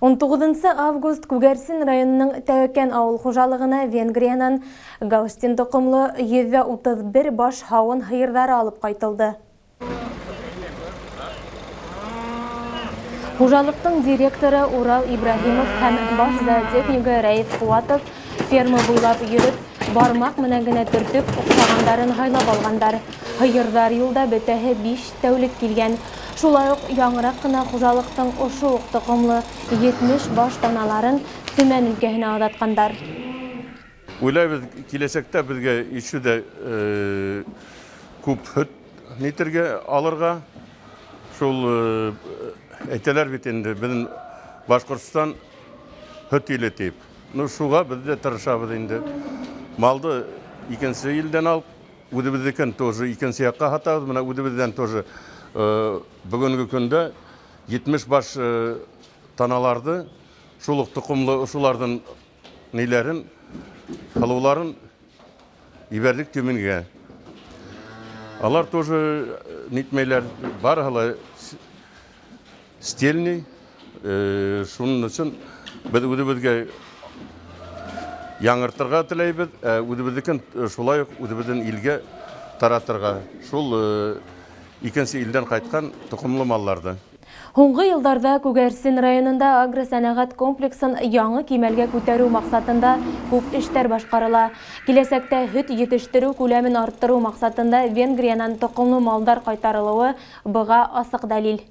19 август Күгәрсен районының Тәүәкән авыл хужалығына Венгриянан Голштин тоҡомло 131 баш һауын һыйырҙары алып ҡайтылды. Хужалыҡтың директоры Урал Ибраһимов һәм баш зоотехнигы Рәиф Ҡыуатов ферма буйлап йөрөп, бармаҡ менән генә төртөп, оҡшағандарын һайлап алғандар. Һыйырҙар юлда бөтәһе 5 тәүлек килгән. Шулай уҡ яңыраҡ ҡына хужалыҡтың ошо уҡ тоҡомло 70 баш таналарын Төмән өлкәһенә оҙатҡандар. Уйлайбыҙ, киләсәктә беҙгә еще дә күп һөт нитергә алырға. Шул әйтәләр бит инде, беҙҙең Башҡортостан һөт иле тип. Ну, шуға беҙ ҙә тырышабыҙ инде. Малды икенсе илдән алып, үҙебеҙҙекен тоже икенсе яҡҡа һатабыҙ. Бына үҙебеҙҙән тоже бөгөнгө көндә 70 баш таналарҙы, шул уҡ тоҡомло ошоларҙың ниләрен, һылыуларын ебәрҙек Төмәнгә. Алар тоже нитмәйләр, барыһы ла стельный. Шуның өсөн беҙ үҙебеҙгә яңыртырға теләйбеҙ, үҙебеҙҙекен шулай уҡ үҙебеҙҙең илгә таратырға. Шул икенсе илдән ҡайтҡан тоҡомло малларҙы. Һуңғы йылдарҙа Күгәрсен районында агросәнәғәт комплексын яңы кимәлгә күтәреү маҡсатында күп эштәр башҡарыла. Киләсәктә һөт етештереү күләмен арттырыу маҡсатында Венгриянан тоҡомло малдар ҡайтарылыуы быға асыҡ дәлил.